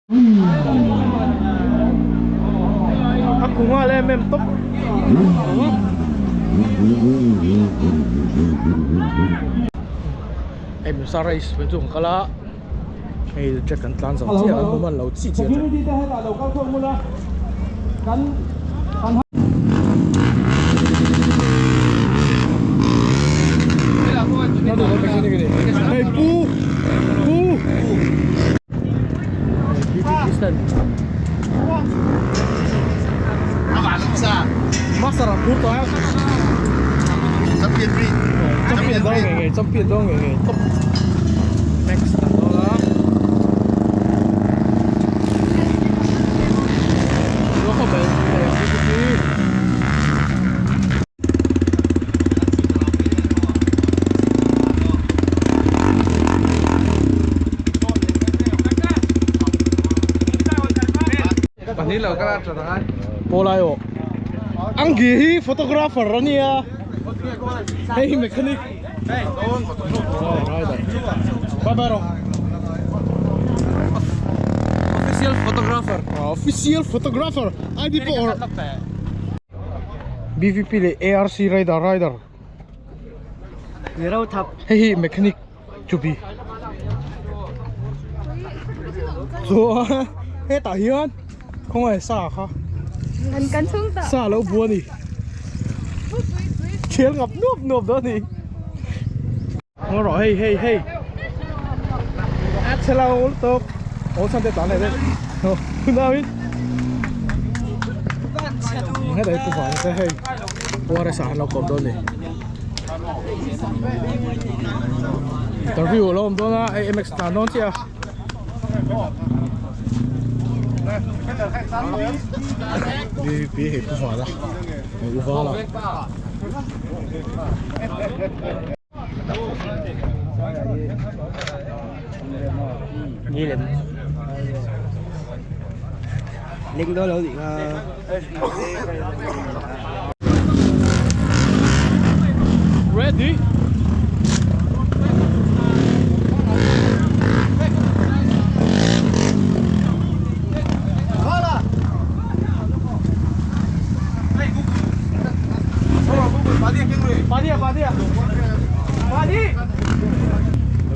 A ku nghal em em tawp. Hei Musa race ve chu kan kal a, hei track kan tlan zo chiah a, an hmu hman lo chiah chiah track. Hei pu pu Master a phur tawh a Champion breed Champion dawn ngei ngei champion dawn ngei ngei top Max ta dawn a Lo khaw mai Pahnih lo ka la tha ang. Pawlai aw. Anggi hi photographer a nia. Hei hi mechanic. Bye bye rawh. Official photographer. Official photographer. ID pawh awrh. BVP leh ARC rider rider. Hei hi mechanic chubi. Chuan hetah hian khawngaih sa kha sa lo bu a ni. Thial ngap nuap nuap dawn a ni. Ngaw rawh hei hei hei a chhe lo lutuk aw chhan te tlan leh daih hunau in hetah hi pu vang te hei ORS ah an lo kawm dawn a ni interview a lo awm dawn a hei MX tlan dawn chiah a. BVP hei pu vala hei u vala. Ready?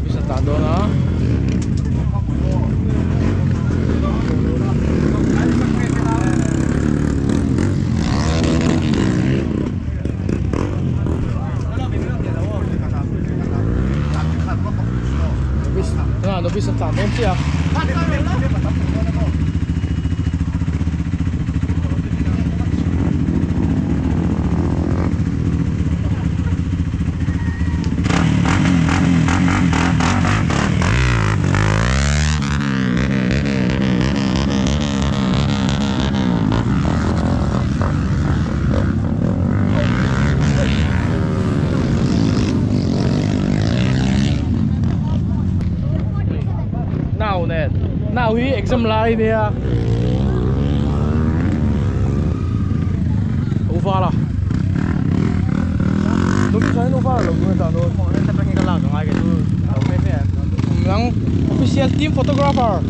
Bisa tan dawn a. Novice tan dawn chiah a. Nau nen nau hi exam lai ania u vala Official team photographer.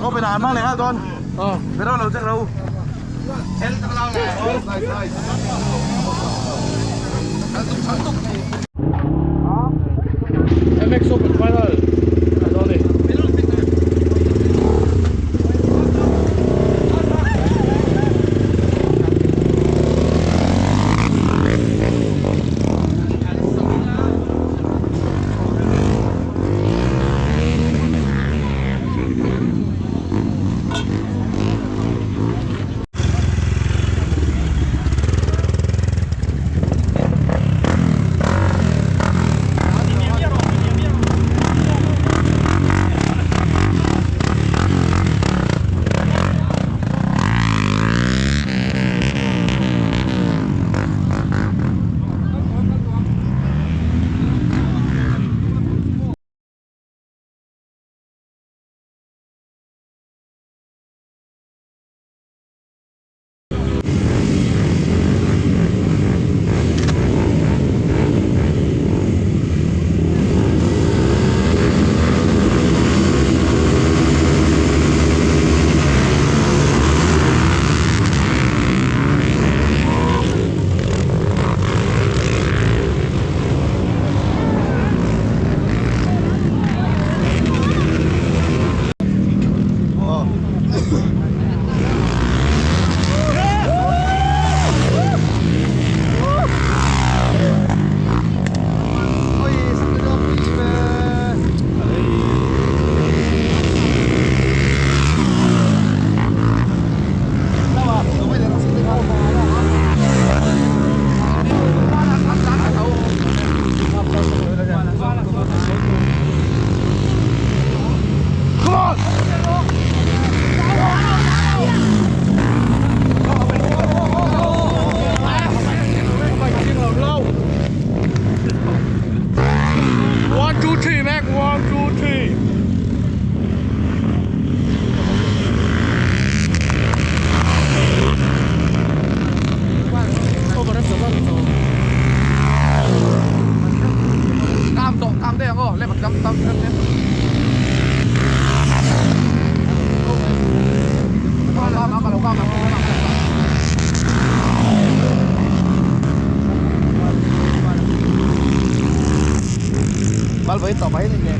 ก็ไปนานมากเลยครับตอนไปเราเราจะเรา MX Open Final. Doni. One, two, three, Mac. One, two, three. Cam độ cam đây không? Lên mặt cam cam cam lên. ไปต่อไปนี่เนี่ย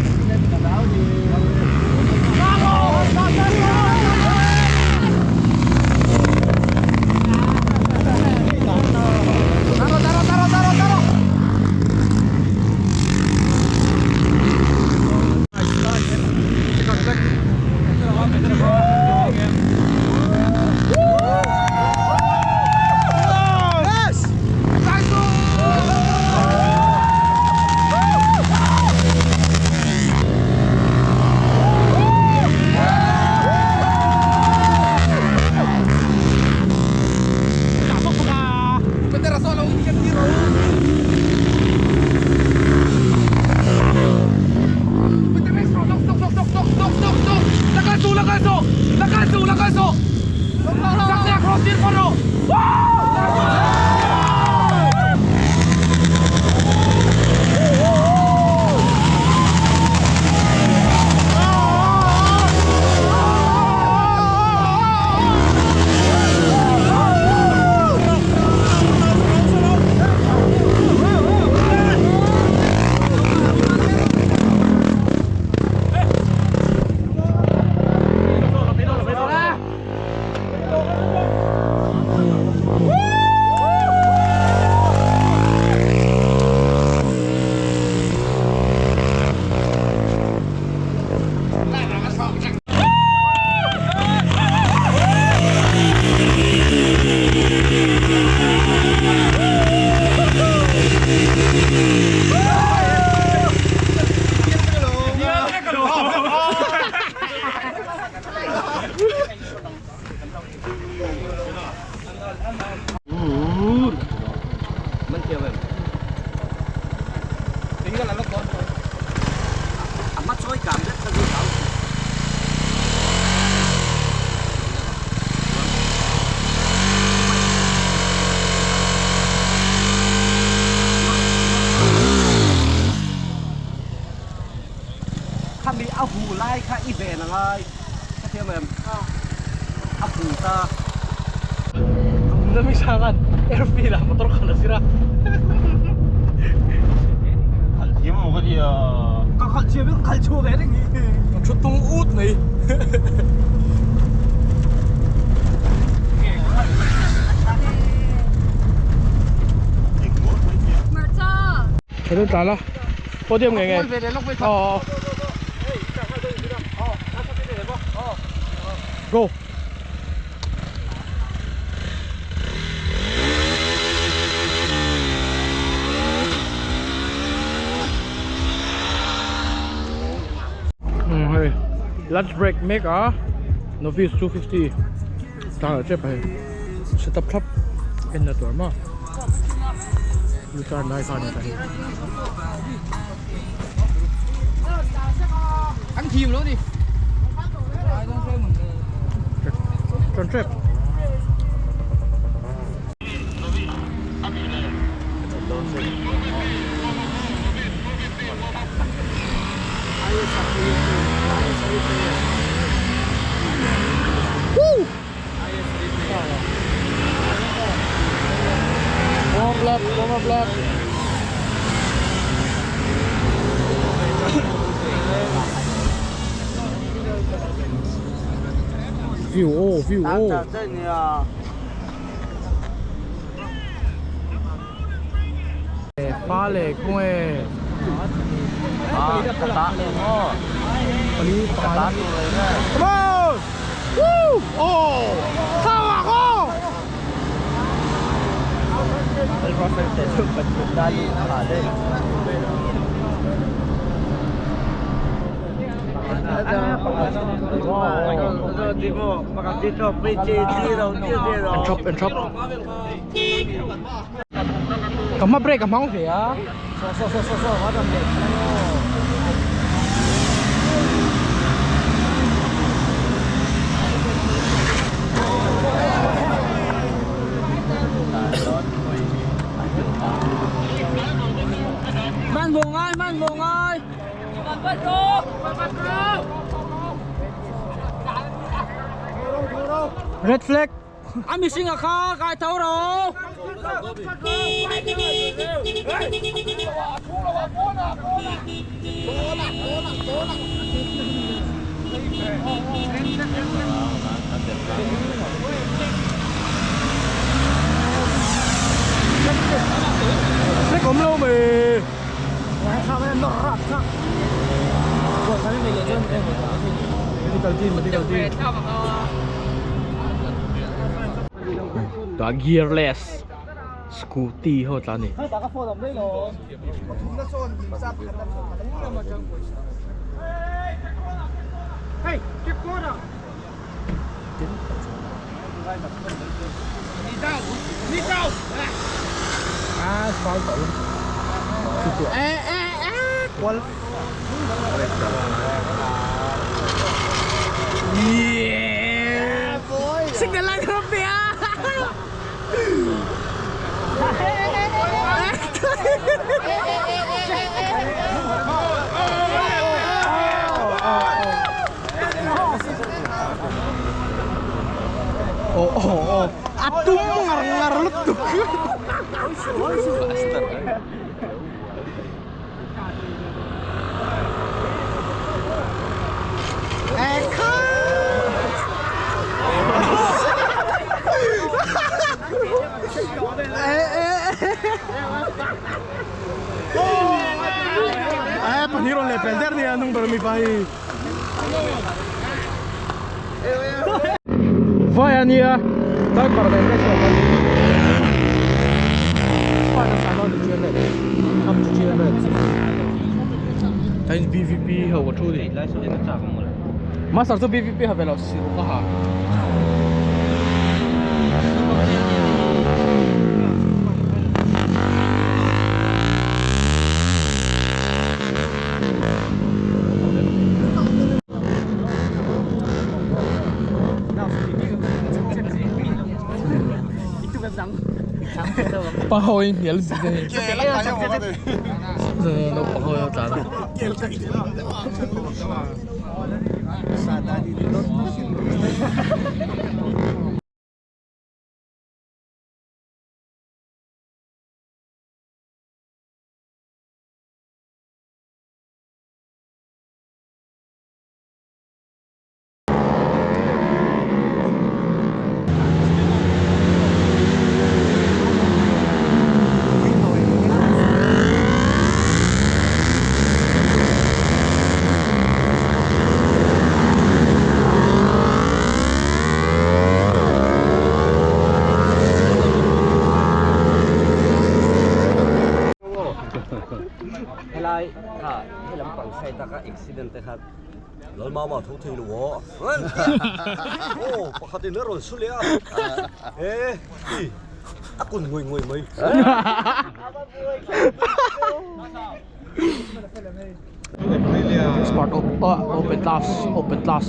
Khami a hu lai kha i ven a ngai hetiang em a hu ta. Nami sangan airfield ah motor khalh a zir a. Khalh thiam maw ka tia. Ka khalh thiam in khalh chhuak ve reng hi. Ka thu tung ut mai. Thadon tla la. Podium nge nge. Ờ. Go. Hei lunch break mek a novice 250 tang ah tep a hei setup thlap en na tur maw u turn lai kha a ni ta hei. An thim lo ni. Turn trap. Woo! Warm up, warm up. View oh, view oh. Pha leh khaw nge? Pali pakhat. Come on! Woo! Oh! Tama ko! An drop, an drop. Ka hma brake a hmang ve a. Red flag. A mihring a kha kai tho ro. Flag awm lo mai. Medical team, medical team. Tah gearless scooty ho tla a ni. Ah, foul tawh lo. Kual. Yeah! Signal light rawng pe a. Oh oh oh. A tum ngar ngar lutuk. Eh, pahnih rawn leh pel der nia nung ber mi pa hi. Vai a nia, diaper leh te chuan kan Fine a sana ni chian let, up to chian let. Tain BVP ho ka thu ni. Master chu BVP ha ve lo sir ka ha. Pa ho in hnial zin a ni. Naupang ho in tlan a. Helai kha helam pang side a ka accident te kha Lal mama tho thei lo aw. Aw pakhat in a rawn su leh a. E i a kun ngawih ngawih mai. Smart open class open class.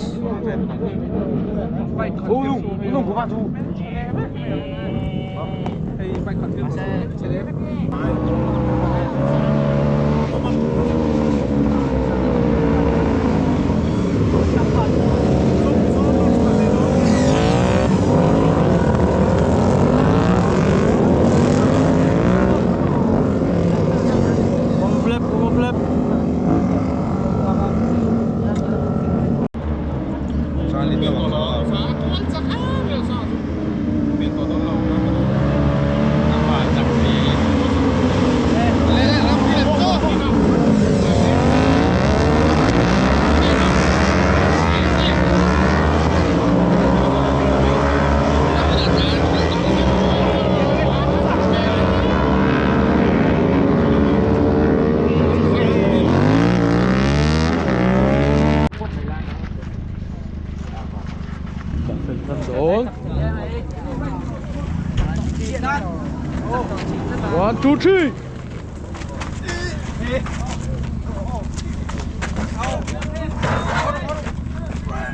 One, two, three.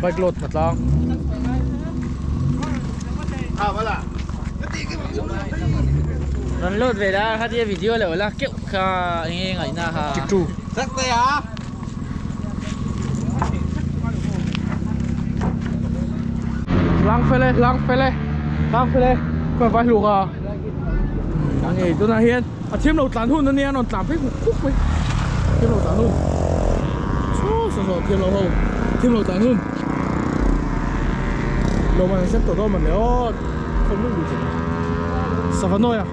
Bike load na tlang. Ran load ve la kha tia video lo la keuh kha enge ngaihna kha. Chik chu. Lang fele, lang fele, lang fele. Khawi vai hluk a. A ngei tunah hian a thiam lo tlan hun ania a rawn tlan phei huk huk mai. Thiam lo tlan hun. Saw saw saw thiam lo ho. Thiam lo tlan hun. Lo man sem tawh dawn man le aw. Khawi muk duh che. Savanoia.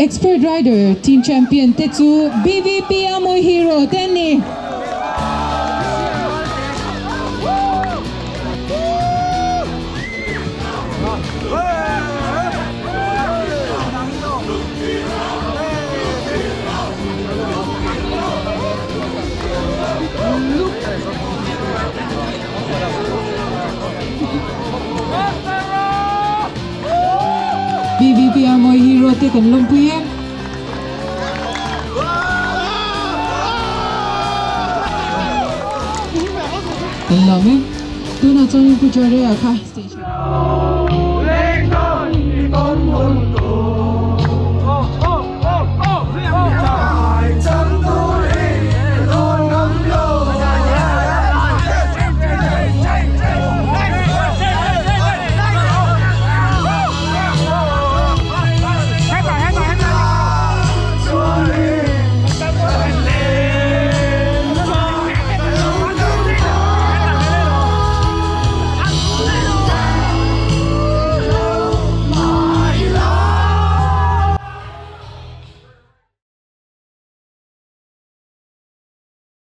Expert Rider Team Champion te chu BVP Amui Hero te an ni. BVP Amui Hero te kan lawmpui e. Kan lawm e. Tunah chuan Pujari-a kha stage.